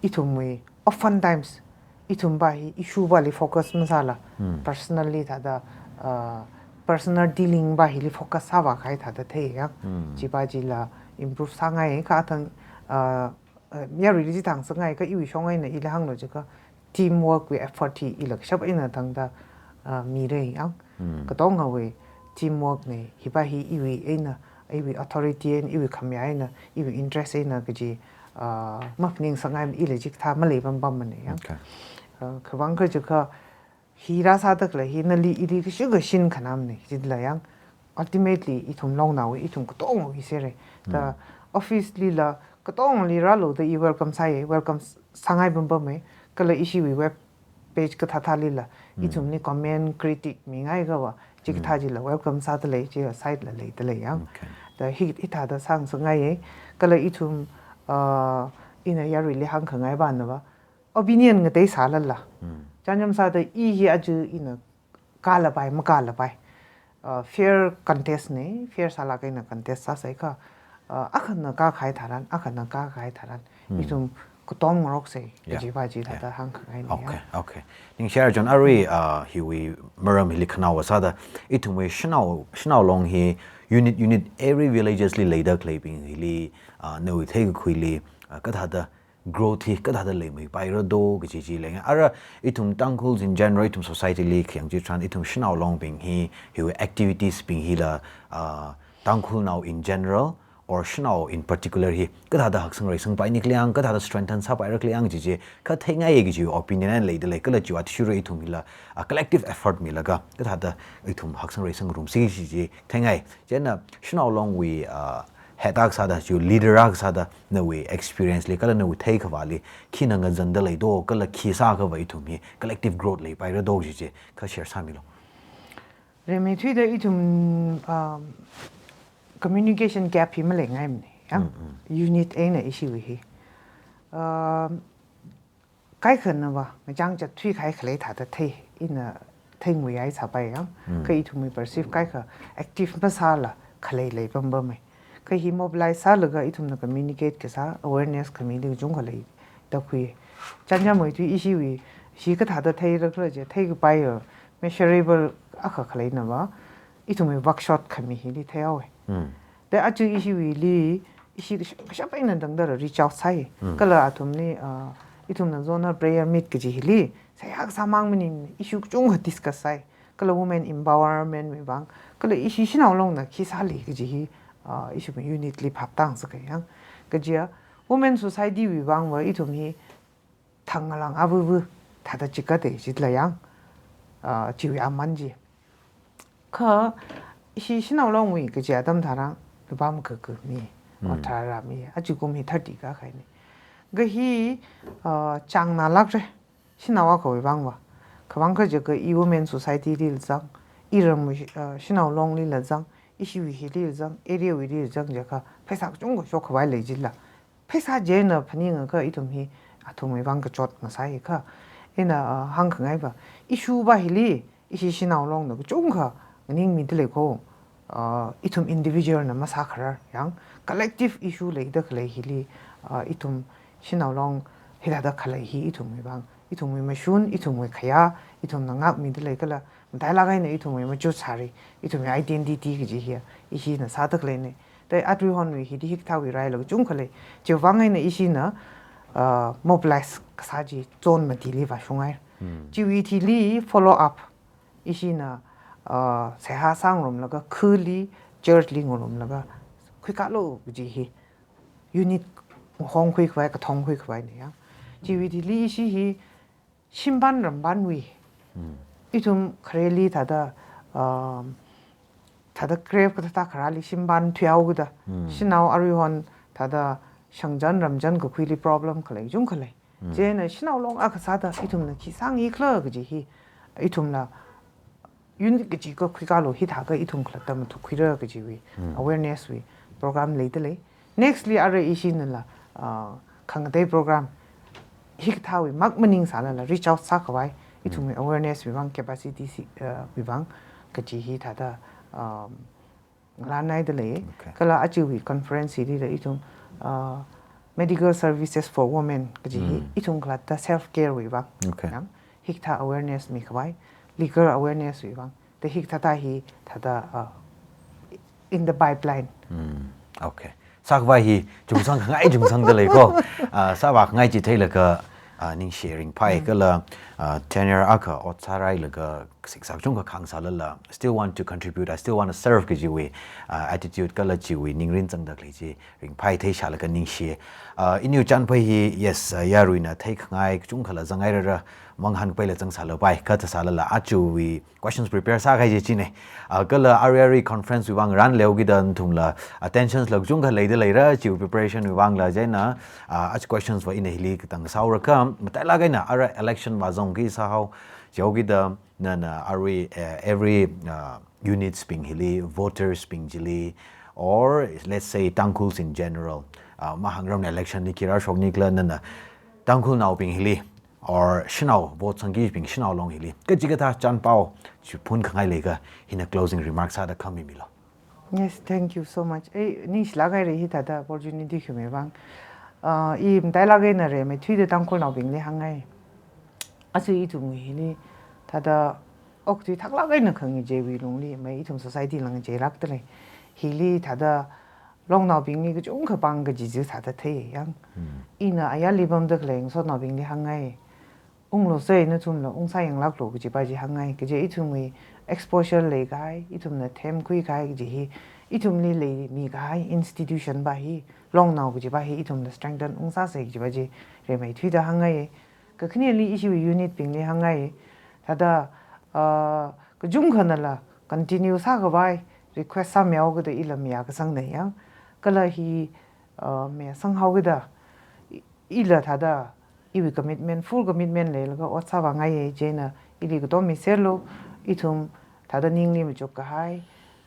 ithumwui, oftentimes, ithumva hi issue vali focus masāla, personally thāda, uh, personal dealing va hili focus sāvākahai thāda thei yang. Chipa chila improve sāngai, kha athang, uh, uh, yaruili chi thang sāngai, kha iwui shong eina ili hānglu jiakha teamwork wui effort hi ila kashap eina thangda, uh, mirei yang. Katongawui teamwork ne, hipa hi iwui eina, iwui authority eina, iwui khamayā eina, iwui interest eina kaji, uh, maphaningsakngai ila chikathā malei pam pam mane yang. Okay. Uh, kavang kajiakha hi rāsāda khalei hi nali ili kashi kashin khanam ne, jila yang. Ultimately, ithum Longnaowui, ithum katongawui sere. Da office lila, katongali rālu da i welcome sāi, welcome s-, sāngai pam pam e. Kala ishiwui web page kathāthālila, ithumli comment, critic mingaikha va, chikathā chila welcome sāda lei, chila side la leida lei yang. Okay. Da hi, hithāda sāngasakngai e. Kala ithum, uh, ina yaruili hāngkhangai vana va, opinion ngatei sālala. Chānjam sāda i hi aja ina kālapai, makālapai. Uh, fair contest ne, fair sālāk eina contest sāsai kha, uh, akhana kākahai tharan, akhana kākahai tharan, ithum katong ngaroksei, kajipa chi thāda hāngkhangai ne. Okay, okay. Ningshi Arjun, arui, uh, hiwui maram hili khanaowa sāda, ithumwui Shanao, Shanao Long hi unit, unit every villages li leida khaleibing hili, uh, nawui theikakhuili, uh, kathāda growth hi kathāda leimeipaira do kaji chi lei. Ara ithum Tangkhuls in general, ithum society li khayang chitharan, ithum Shanao Longbing hi, hiwui activities bing hila, ah, Tangkhulnao in general, or Shanao in particular hi, kathāda haksang reisangpaini khala yang, kathāda strengthen sāpaira khala yang chi chi, kha theingai kaji opinion eina leida lei, kala chiwui athishurda ithum hila, ah, collective effort milaga, kathāda ithum haksang reisangrumsi chi chi theingai. Chieina Shanao Longwui, ah, head akha sāda, chiwui leader akha sāda, nawui experience li, kala nawui theikhavāli, khina ngazanda lei do, kala khi sākhava ithum hi collective growth leipaira do chi chi, kha share sāmilu. Rimeithuida ithum, um, communication gap hi maleingaimane, yang? Unit eina ishiwui hi. Um, kaikhanava, ngachang chat thuikahai khalei thāda thei, ina theinguihai sāpai yang, kha ithumwui perceive kaikha active masāla khalei lei pam pam e. Kha hi mobilize sālaga ithumna communicate kasā, awareness khamili kachungkha leida khui. Chānjam meithui ishiwui, shi kathāda theira khala chi, theikapai, uh, measurable akha khaleinava, ithumwui workshop khami hili theihaowe. Da aja ishiwuili, ishi kash-, kashap eina tangda reach out sāi. Kala athumli, ah, ithumna zonal prayer meet kaji hili, seihā kasā mang maning, issue kachungkha discuss sāi. Kala women empowerment wui vang, kala ishi Shanao Longna khi sāli kaji hi, ah, ishiwui unit li phaptā ngasakhai yang. Kaja, women society wui vangva ithum hi thang ngalang avuvu thāda chikatei jila yang, ah, chiwui aman chi. Kha ishi Shanao Longwui kaji atam tharan lupā makaka mi, otharā mi, ajakum hi thirty kākahaine. Kha hi, ah, chāngnālākre, Shanao akhawui vangva. Kavang kaja kha i women society lila zang, iram, uh, Shanao Long lila zang, ishiwui hili zang, area wuili zang jiakha, pheisā kachungkha shokkhavai lei jila. Pheisā china phaningakha ithum hi athumwui vang kachot masāi kha. Ina, uh, hāngkhangai va, issue va hili, ishi Shanao Longna kachungkha nganingmida lei ko. Uh, ithum individual na masākharar yang, collective issue leida khalei hili, uh, ithum Shanao Long hithāda khalei hi ithumwui vang, ithumwui mashun, ithumwui khayā, ithumna ngākmida lei kala, matailāk eina ithumwui machut sāri, ithumwui identity kaji hi, ishina sāda khaleina. Te aruihonwui hili hikathāwui raila kachungkha lei. Chiwui vang eina ishina, uh, mobilize kasā chi zone matili vāshungai. Hmm. Chiwui thili follow up. Ishina, uh, seihā sāngarumlaga, khali, church li ngarumlaga, khuikālu kaji hi. Unit hongkhuikhavai, kathongkhuikhavaina ya. Chiwui thili ishi hi, shimpan rampanwui. Hmm. Ithum khareli thāda, um, thāda grave kathāda kharāli shimpan thuihaokida. Hmm. Shanao aruihon thāda shangchan ramchan kakhuili problem khalei kachungkha lei. Hmm. Chieina Shanao Long akha sāda ithumna khi sāngaikhala kaji hi, ithumla unit kaji kakhuikālu hithākha ithum khalatta mathukkhuira kajiwui, hmm, awareness wui program leida lei. Next li arui ishinala, uh, khangatei program hikathāwui mak maningsālala reach out sākhavai, ithumwui, hmm, awareness wui vang, capacity si, uh, wui vang kaji hi thāda, um, ngalānhaida lei. Okay. Kala ajawui conference hilila ithum, uh, medical services for women kaji hi, hmm, ithum khalatta self care wui vang. Okay. Yang, hikathā awareness mikhavai, legal awareness wui vang. Te hikathāda hi thāda, uh, in the pipeline. Hmm. Okay. Sākhavai hi chungsang khangai chungsangda lei ko. Uh, sāvākhangai chi theilaga, uh, ningshi ringphai, hmm, kala, uh, tenure akha ot sārailaga, siksak chungkha khāngsālala, still want to contribute, I still want to serve kajiwui, uh, attitude kala chiwui ningrin zangda khalei chi ringphai theishālaga ningshi. Uh, iniwui chānphai hi, yes, uh, yaruina theikhangai kachungkhala zangngairara, manghan paila zangsālapai, kathāsālala, ajawui questions prepare sākahai chi china. Uh, kala arui arui conference wui vang ranleokida nathumla, attentions la kachungkha leida leira, chiwui preparation wui vangla chieina, uh, aja questions va ina hili katang sāhaorakha, matailāk eina arui election vāzangki sāhao, chihaokida, nana arui, uh, every, uh, units bing hili, voters bing chili, or let's say Tangkhuls in general, uh, mahāngrumna election li khi rāshoknikhala nana Tangkhulnaobing hili, or Shanao vote sangkibing Shanao Long hili, kachikathā chānpao chi phunkhangai leiakha, hina closing remarks sāda khami milo. Yes, thank you so much. Eh, ningshilāk haira hithāda opportunity khuimei vang. Uh, i matailāk eina rimeithuida Tangkhulnaobingli hāngngai. Aja ithumwui hili thāda okathui thaklāk eina khangacheiwui lungli, mai ithum society la ngacheilākda lei. Hili thāda Longnaobingli kachungkha pāng kaji chi thāda thei yang. Hmm. Ina ayarli pamda khalei ngasotnaobingli hāngngai. Unglu sai nathumla ungsāyanglāklu kajipa chi hāngngai. Kaje ithumwui exposure leikahai, ithumna themkhuikahai kaji hi, ithumli leimikahai institution pa hi, Longnao kajipa hi ithumla strengthen ungsāsei kajipa chi rimeithuida hāngngai. Kakhaneli ishiwui unit bingli hāngngai. Thāda, uh, kachungkhanala continue sākhavai request sāmihaokida ila mayākasangna yang. Kala hi, uh, mayāsanghaokida i-, ila thāda iwui commitment, full commitment leilaga ot sāvāngaiya, chieina ili katom miserlu, ithum thāda ningli machukkahai,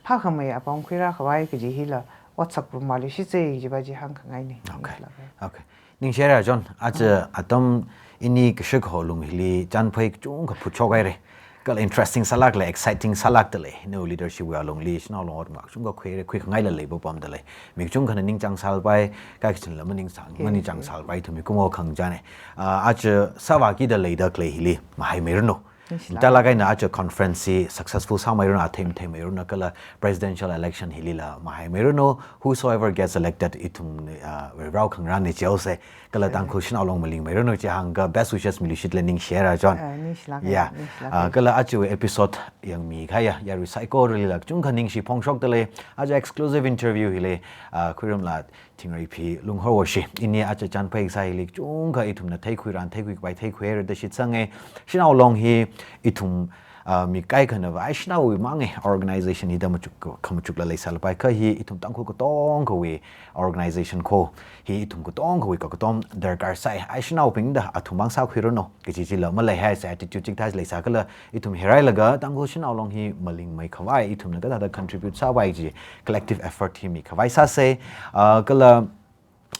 phākhamei apong khuirākhavai kaji hila otsak pumvāluishitsei kajipa chi hāngkhangaina. Okay. Ningshilāk hai. Okay. Ningshihaira chon, aja, ah, atam ini kashak holung hili chānphai kachungkha phutshok haira. Kala interesting sālākla, exciting sālākda lei. Nawui leadership wui alungli, Shanao Long ot makachungkha khuira, khuikhangaila leipa pamda lei. Mi kachungkhana ningchāng sālpai, kaikhachinla maningsang, okay, maningchāng sālpai, ithum mikumo khangachāna. Ah, aja sāvākida leida khalei hili, mahaimeiranu. Yes, matailāk eina aja conference hi successful sāmeiranu, athei matheimeiranu, kala presidential election hilila mahaimeiranu, whosoever gets elected, ithum, ah, Varivarāwui khangarānna chihaosei, kala, okay, Tangkhul Shanao Long malingmeiranu chi hāngakha best wishes miluishitlei, ningshihaira chon. Ah, ningshilāk hai, yeah, ningshilāk hai. Ah, kala ajawui episode yangmikahaiya yarui saikoralila kachungkha ningshi phongshokda lei. Aja exclusive interview hili, ah, Khuirumla Thingreiphi Lunghowoshi, ini aja chānphai kasā hili kachungkha ithumna theikhuiranu, theikhuikapai theikhuihairada shitsanga. Shanao Long hi ithum ah, mi kaikhanava ai shanaowui mangei organization hida machuk, khamachukla leisālapai kha hi ithum Tangkhul katongawui organization kho, hi ithum katongawui kakatom darkar sai, ai shanaobingda athum mang sākhuiranu kaji chila maleihaisa attitude chikathā leisā kala ithum hirailaga Tangkhul Shanao Long hi malingmei khavai, ithumna kathāda contribute sāpai chi collective effort hi mikhavai sāsei, ah, kala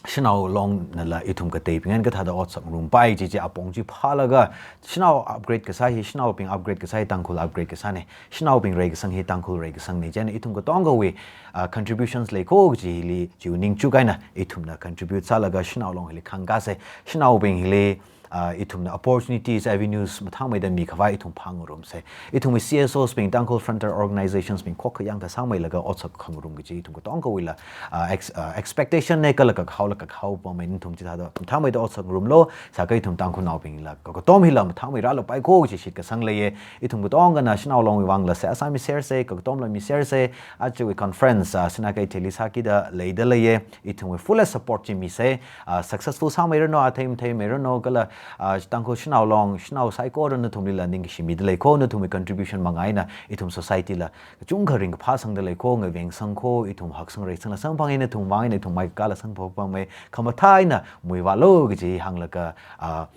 Shanao Long nala ithum kateibing eina kathāda ot sāngarumpai chi chi apong chi phālaga shanao upgrade kasā hi, shanaobing upgrade kasā hi Tangkhul upgrade kasānei, shanaobing reikasang hi Tangkhul reikasangna, chieina ithum katongawui, ah, contributions lei kho kaji hili chiwui ningchuk eina ithumna contribute sālaga Shanao Long hili khangkāsei, shanaobing hili, ah, ithumna opportunities, avenues mathāngmeida mikhavai ithum phāngarumsei. Ithumwui C S Os bing, Tangkhul Frontier Organizations bing khokkha yangkasangmeilaga ot sākhangarum kaji ithum katongawuila, ah, ex-, ah, expectation nei kala kakhaola kakhao pamei, nathum chithāda mathāngmeida ot sāngarumlu, sākha ithum Tangkhulnaobingla kakatom hila mathāngmei rālapai kho kaji shitkasang leiye. Ithum katongana Shanao Longwui vangla seihā sāmisersei, kakatomla misersei, ajawui conference, ah, Sinakeithei li sākida leida leiye, ithumwui full support chi misei, ah, successful sāmeiranu, athei matheimeiranu, kala, ah, Tangkhul Shanao Long, shanao saikora nathumlila ningkashi mida lei kho, nathumwui contribution manga eina ithum society la kachungkha ringkaphā sangda lei kho, ngavengsang kho, ithum haksang reisangla samphanga, nathum mang eina ithum maikakāla samphang pamei, khamathā eina muivālu kaji hānglaga, ah,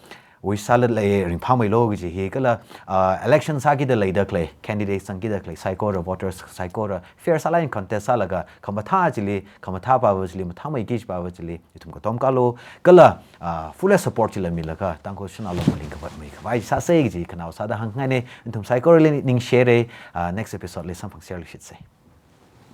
wish sālala ringphāmeilu kaji hi kala, ah, election sākida leida khalei, candidate sangkida khalei saikora, voters saikora fair sālāk eina contest sālaga khamathā chili, khamathā pava chili, mathāmeiki pava chili ithum katom kālu kala, ah, full support chila milaga Tangkhul Shanao Long malingkaphatmei khavai sāsei kaji khanao sāda hāngngainei. Nathum saikorali ningshirei, ah, next episode li samphangserluishitsei.